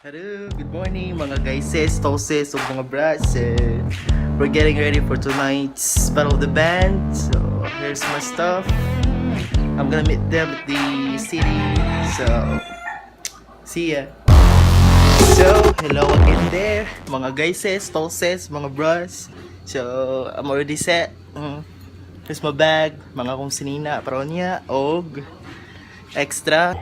Hello, good morning, mga guyses, toses, ug mga brats. We're getting ready for tonight's Battle of the Band. So, here's my stuff. I'm gonna meet them at the city. So, see ya. So, hello again there, mga guyses, toses, mga bros. So, I'm already set. Here's my bag, mga kong sinina, para niya, og extra.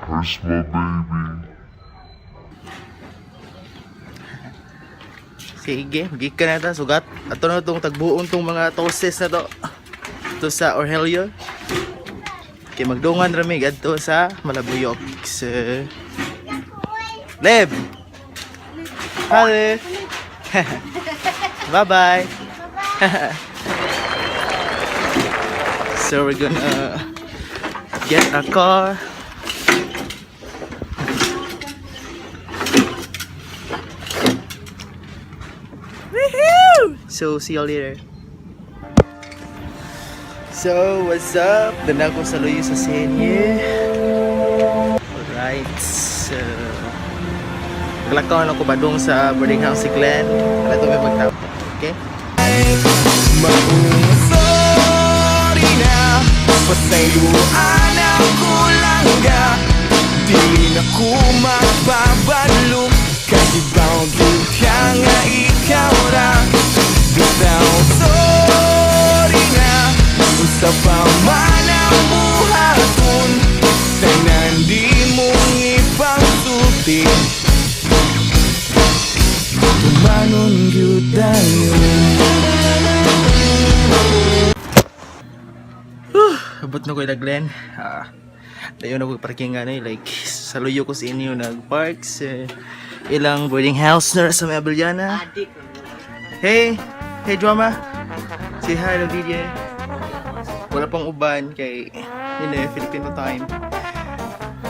Here's my baby. Sige, gikan na ta sugat. Ato na tong tagbuon tong mga toses na to. Ito sa Orhelio. Kay magdungan ra mi gadto sa Malabuyok. So, Leb. Hello. Bye-bye. So we're gonna get a car. Woohoo! So, see you later. So, what's up? Dala ko sa luyo sa senye. Alright. So, naglakaw na ko badong sa boarding house si Glenn. Ano ito may magtapos. Okay? Maung sorry na, pasayloan ako langga. Di na ko magpabalo, kahit gyud ka nga ikaw ra. Bitaw sorry na, unsa pa man ang buhaton, tanan di mong ipangsulti, tumanon gyud dayon. Abot na ko ila Glenn. Ah, dayon ako parking ano eh, like sa luyo ko sa inyo nag-park sa ilang boarding house na sa may Abellana. Hey, hey drama. Say hi to video. Wala pang uban kay yun eh, Filipino time.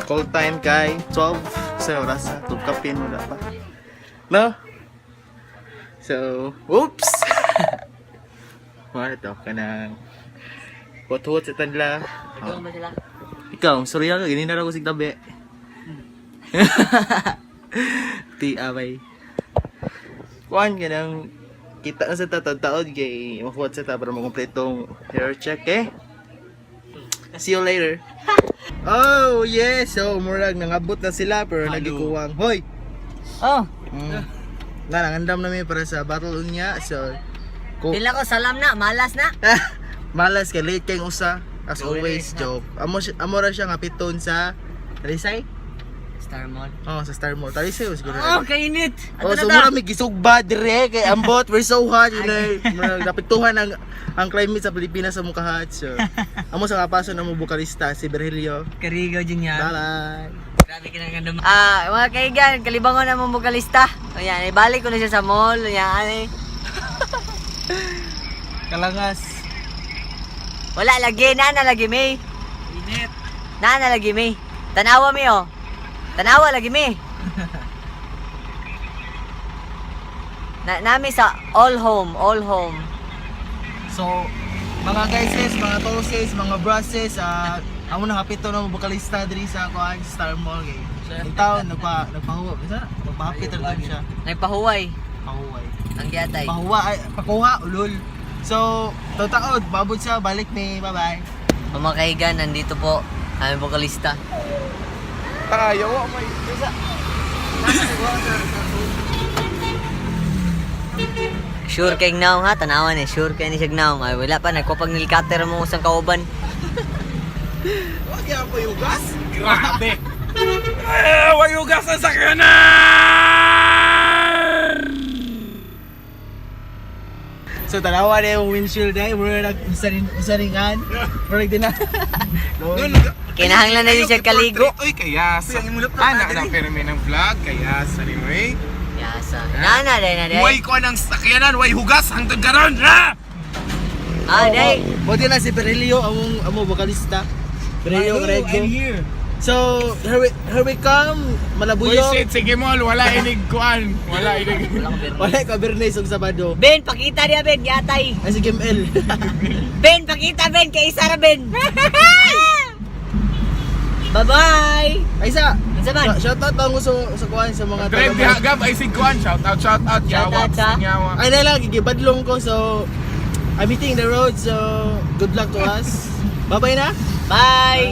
Call time kay 12 sa oras sa 12 kapin wala pa. No? So, oops. Wala to kanang huwat-huwat sa tanla. Ikaw ba sila? Ikaw, sorry ka, ganyan na lang ako sigtabi. Ti, abay. Kuan ka nang kita na sa taon kay makuha sa ta para makompletong hair check eh. See you later. Oh, yes. So, murag nangabot na sila pero nagikuwang. Hoy. Oh, Na nangandam na mi para sa battle unya. So, ko pila ko salam na, malas na. malas kay late kay usa as always, joke. Amo amo ra siya nga piton sa Talisay? Star Mall. Oh, sa Star Mall. Talisay o siguro. Oh, kainit. Oh, Ato so na ta. mura may gisugba dire kay ambot, we're so hot. Murag napiktuhan ang climate sa Pilipinas sa mukha hot. So, amo sa kapaso na mo vokalista si Berhilio. Karigaw din yan. Bye. Grabe ka nang ganda. Ah, mga kaigan, kalibangon na mong vokalista. Ayan, ibalik ko na siya sa mall. Ayan, eh. Kalangas. Wala lagi, nana lagi may. Init. Nana lagi may. Tanawa mi oh. Tanawa lagi mi. Na nami sa all home, all home. So, mga guyses, mga tolses, mga brosses, amo na kapito na mo vokalista diri sa kuan Star Mall kay. In town nagpahuwa, bisa nagpahapit ra siya. Nagpahuway Pahuway. ang giatay. Pahuwa ay pakuha ulol. So, tataod, babot siya, balik ni, bye-bye. Mga kaigan, nandito po aming vokalista. Tayo, may Sure kay naong ha, tanawan eh. Sure kay ni siya naong. Ay, wala pa, nagkupag nilikater mo usang kauban. Wag yan po yung gas. Grabe! Eh, wayugas ang sakyanan! So tanawa na yung windshield na, mura nag usaringan. Mura din na. Kinahanglan na din siya kaligo. Uy, kaya sa... Ana, na, pero may ng vlog, kaya sa anyway. Yasa. Nana, day na day. Way ko ng sakyanan, way hugas, hangtod karon, ha! Ah, day. Buti na si Berilio, among amo vokalista. Berilio Corrego. I'm here. So, here we come, Malabuyok. Bullshit, sige mall, wala inig kuan. Wala inig. Wala ka Bernays og Sabado. Ben, pakita niya Ben, giatay. Ay si Kim L. Ben, pakita Ben, kay Isara Ben. Bye-bye. Ay sa. Unsa man? Shout out ang gusto sa kuan sa mga Drive diha gab ay sig kuan. Shout out, shout out. Shout Yawa, out sa- yawa. Ay na lang gibadlong ko, so I'm hitting the road, so good luck to us. Bye-bye na. Bye.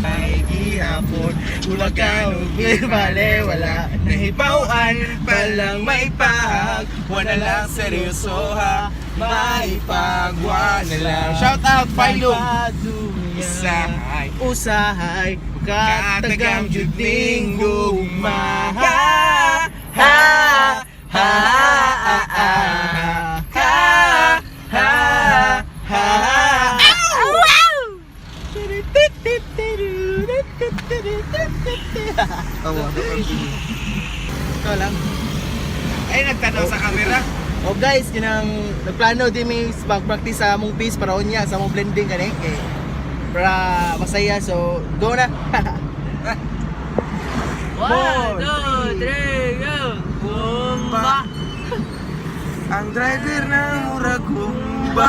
Ay gihapon, Ulakan, bale, wala. Nahibawan palang may pag wala lang seryoso ha. May pag wala lang. Shout out Pailong. Usahay. Usahay. Katagang Katagang jud jud ning ning gugma. gugma. Ha ha Ha ha ha ha ha ha. Ikaw lang. Ay nagtanaw sa camera. Oh guys, kinang nagplano din mi mag-practice sa among piece para unya sa among blending kani kay para masaya, so go na. One, two, three, go. Bumba. Ang driver ng Muragumba.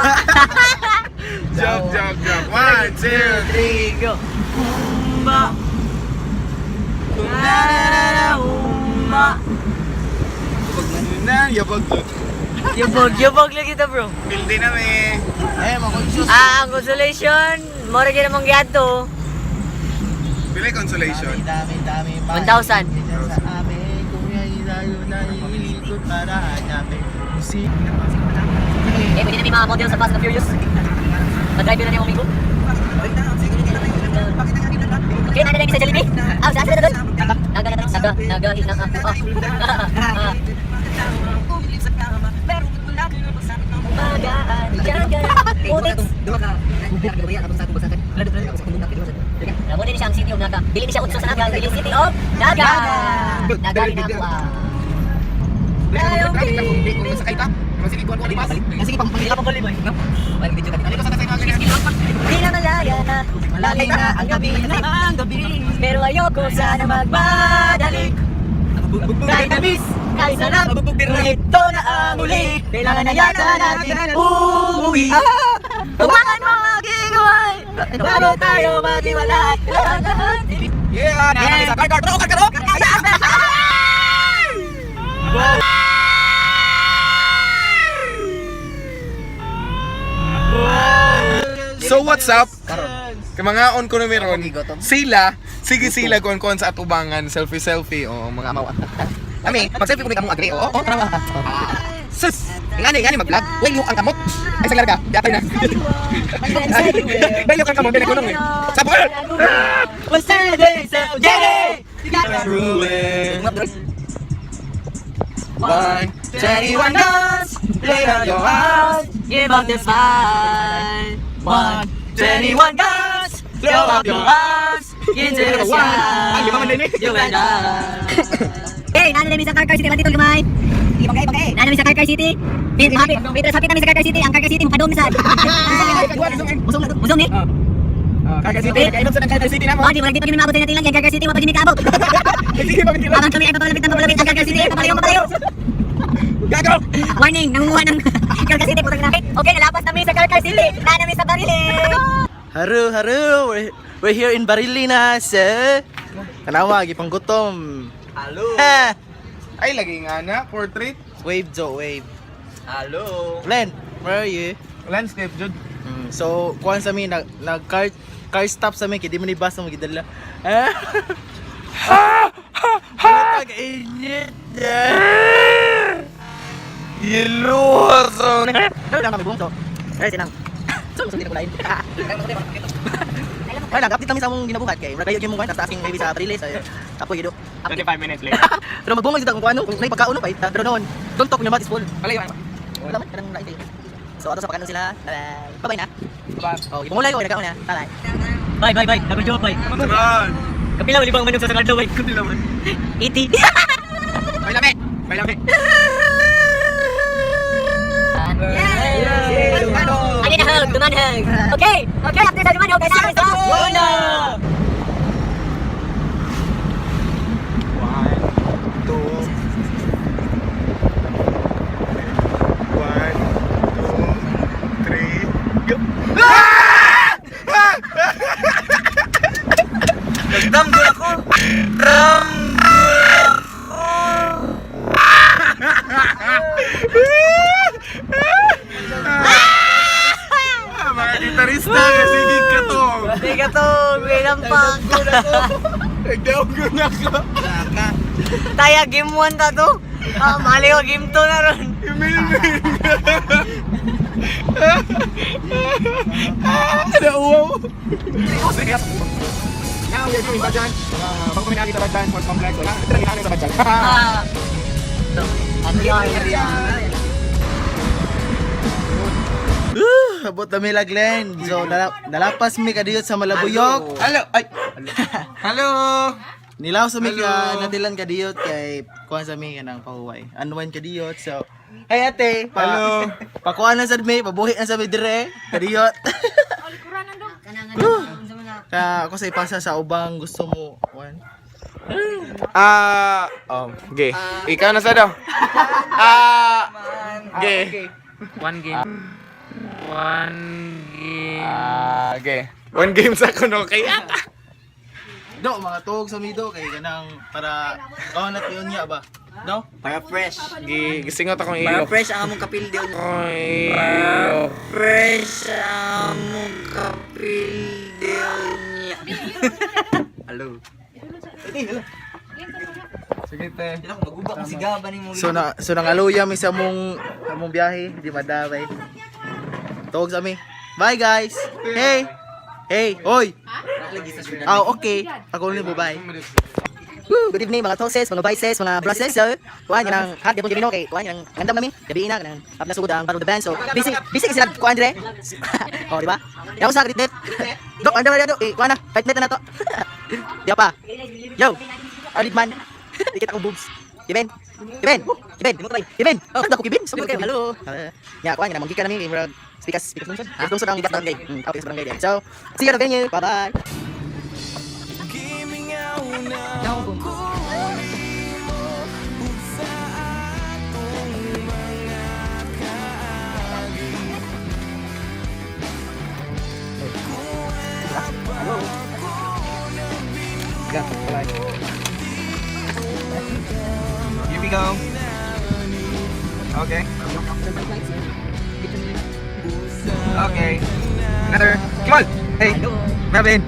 Joke, joke, joke. One, two, three. Three, go. Bumba. Na na na na bumba. Na, yabag to. Yabog, yabog lagi ta, bro. Pildi na me. Eh, ma-confuse. Ah, ang consolation, mora gyud namang giadto. Pili consolation. Dami, dami, dami. 1,000. Sa amin, kung yan ilayo na iikot para hanapin. Si Eh, pwede na may mga model sa Fast and the Furious. Mag-drive yun na niyong amigo. Okay, na na sa Jollibee. Ah, sa na doon. Naga na naga naga naga. Ah. Putik. Namo din siya ang City of Naga. Dili ni siya utso sa Naga, dili City of Naga. Naga ni Naga. Sige, pang Di na malaya na, malaya na ang gabi na ang gabi. Pero ayoko sana magbadalik. Kahit tamis, kahit sarap, ito na ang uli. Kailangan na yata natin umuwi. Hawakan mo ang aking kamay, bago tayo maghiwalay. Yeah, Yeah. car, car, car, car, car. So what's up? Kay mga on ko na meron, sila, sige sila kuan kuan sa atubangan, selfie selfie, oo mga amaw. Ami, mag selfie ko ni kamong agree, oo, oo, tara. Sus! Ngani, ngani mag-vlog. Way ang kamot. Ay sa larga, yatay na. Bay ang kamot, dili ko nung eh. Sabon! One, 21 guns, lay down your arms. Give up the fight. One, 21 guns, throw up your arms into the sky. Ay, lima man din eh. You and I. Hey, nana namin sa Carcar City, dito gamay. Nana namin sa Carcar City. Pit, happy, Peter, happy namin sa Carcar City. Ang Carcar City, mukadong na sad. Musong ni? Carcar City, kainom sa Carcar City na mo. Oh, di mo dito kami maabot sa natin lang. Carcar City, wapag kaabot. Sige, pabitilo. Abang kami ay papalapit ng papalapit ang Carcar City, ay papalayo, papalayo. Gago! Warning, nangunguha ng Carcar City, putang ina. Okay, nalapas namin sa Carcar City. Nana namin sa Barili. Haru, haru. We're here in Barili na, sir. Tanawa, gipanggutom. Hello. Ha! Ay, lagi nga na, portrait. Wave, Joe, wave. Hello. Len, where are you? Landscape, Jud. So, kuan sa mi nag nag car car stop sa mi kay di man ni bus na magidala. Eh? Ha! Ha! Init. Yiluso. Pero lang kami buong so. Pero sinang. So, so, hindi na ko lain. Ay, nag-update kami sa among ginabuhat kay murag kayo mong kuan tas asking maybe sa Apriles ay apo gido. 25 minutes later. Pero magbungay jud akong kuan no, kung nay pagkaon no pa pero noon, don't talk your mouth is full. Palayo. Wala man kanang lain kayo. So ato sa pagkanon sila. Bye. Bye-bye na. Bye. Oh, ibungulay ko nagkaon na. Bye-bye. Bye, bye, bye. Nagod joke, bye. Run. Kapila, wali bang manong sa sakadlo, bye. Kapila man. 80. May lami. May lami. I need a hug, duman hug. Okay, okay, after sa duman hug, kailangan sa una. One, two. One, two, three, go. Ah! Nagdamgo ako. ako. Nagdaog na ako. Taya, game 1 ta to. Ah, mali ko, game 2 na ron. Email. Ah, nauwaw. Now we are doing Badjan. Bago kami nakita Badjan Sports Complex. Wala, ito lang sa Badjan. Ah. Ano yan? Abot na mila, Glenn. So, nalapas mi kadiyot sa Malabuyok. Hello. Ay. Hello. Nilaw sa mi Hello. ka natilan kadiyot kay kuan sa mi kanang pahuway. Unwind kadiyot. So, hey ate, pa, Hello. Pakuan na sad mi, pabuhi na sa mi dire kadiyot. Ka ako sa ipasa sa ubang gusto mo kuan. Ah, okay. Ikaw na sa daw. Ah, okay. One game. One game. Ah, okay. One game sa kuno kay Do mga tuog sa mi do kay kanang para kaon na yun niya ba. No? Para fresh. Gi gisingot akong Para ilok. fresh ang among kapildi. Ay. Fresh ang among kapildi. Hello. Sige te. Maguba kung sigaban ni mo. So nangaluya mi sa among biyahe, di madamay. Tuog sa mi. Bye guys. Hey. Hey, oy. Ah, okay. Ako ni bye. Woo, good evening mga toses, mga vices, mga brasses. So, kuan yan ang hot gyapon gabi no kay kuan yan ang ngandam nami. Gabi na kanang up na sugod ang Battle of the Band. So, busy busy kasi sila kuan dire. Oh, di ba? Yaw sa grit net. Dok, andam na do. Eh, kuan na. Fight net na to. Di pa. Yo. Alid man. Dikit akong boobs. Kiben. Kiben. Kiben. Kiben. Oh, ako Kiben. So, kayo. Hello. Ya, kuan yan ang gikan nami kay murag speakers, speakers lungsod. Lungsod ang barangay. Okay, sa barangay diyan. So, see you at the venue. Bye-bye. Here we go. Okay. Okay. Another. Come on. Hey. Marvin.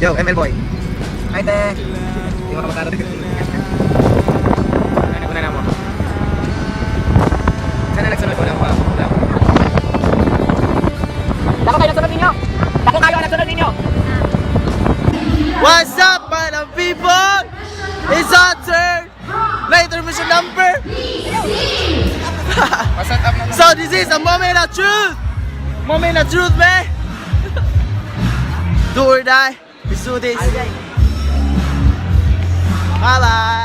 Yo, ML boy. Hi, te. Di mo ka makarap. Ano na mo? Sana nagsunod ko lang pa. Dako kayo nagsunod ninyo. Dako kayo nagsunod ninyo. What's up, my people? It's our turn. Later mission number. Paset up na. So this is a moment of truth. Moment of truth, man. Do or die. Let's do this. Bye bye.